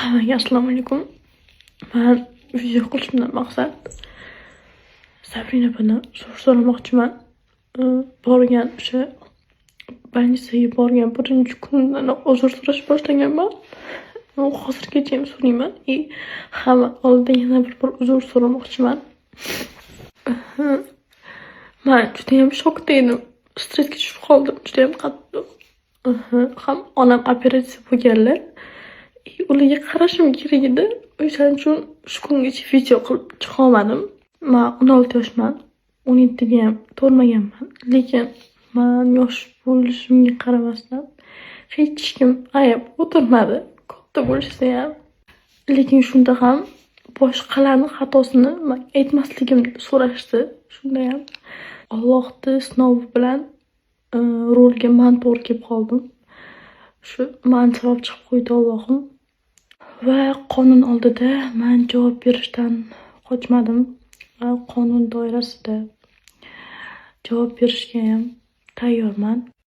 Hammaga assalomu alaykum. Man video qilishimdan maqsad Sabrina opadan uzr so'ramoqchiman. Borgan, o'sha больница ga borgan birinchi kunimdanoq uzr so'rash boshlaganman. Hozirgacha ham so'rayman и hamma oldida yana bir bor uzr so'ramoqchiman. Man judayam shokda edim. Stressga tushib qoldim judayam qattiq. Ham onam operatsiya bo'lganlar. И ularga qarashim kerak edi. O'shaning uchun shu kungacha video qilib chiqolmadim. Man 16 yoshman. 17 ga ham to'lmaganman. Lekin man yosh bo'lishimga qaramasdan, hech kim ayab o'tirmadi. Katta bo'lishsayam. Lekin shunda ham boshqalarni xatosini man aytmasligimni so'rashdi. Shundayam Allohni sinovi bilan rulga man to'g'ri kelib qoldim. Shu man sabab chiqib qo'ydi Allohim. Va qonun oldida man javob berishdan qochmadim va qonun doirasida javob berishgayam tayyorman.